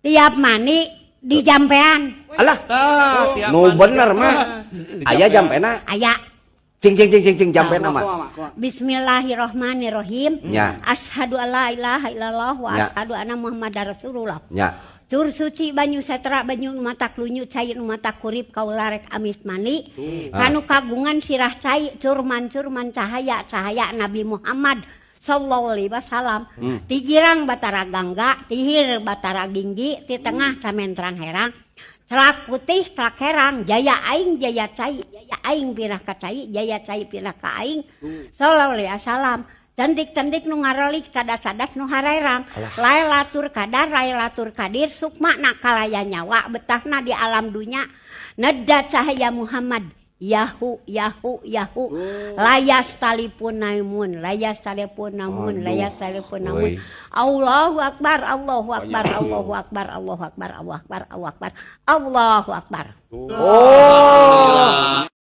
Tiap mani di jampean. Alah, Tah, tiap nu mandi. bener mah. Aya jampena. Aya. Cing cing cing cing cing jampena mah. Bismillahirrahmanirrahim. Nya. Asyhadu alla ilaha illallah wa Nya. asyhadu anna Muhammadar Rasulullah. Nya. Tur suci banyu setra banyu nu matak lunyu cai nu matak kurip kaula rek amis mani kanu kagungan sirah cai curman curman cahaya cahaya Nabi Muhammad sallallahu alaihi wasallam, ti girang Batara Gangga, ti hilir Batara Ginggi, ti tengah Camentrang Herang, celak putih celak herang, jaya aing jaya cai, jaya aing pindah ka cai, jaya cai pindah ka aing, sallallahu alaihi wasallam. Cantik-cantik nu ngarelik, cadas-cadas nu harerang, Lailatul Qadar, Lailatul Qadir, sukma na kalaya nyawa betahna di alam dunya, neda cahaya Muhammad. Yahu yahu yahu, layas talipun naimun, layas talipun namun, Aduh. layas talipun namun. Euy. Allahu akbar, Allahu akbar, Allahu akbar, Allahu akbar, Allahu akbar, Allahu akbar, Allahu akbar. Oh.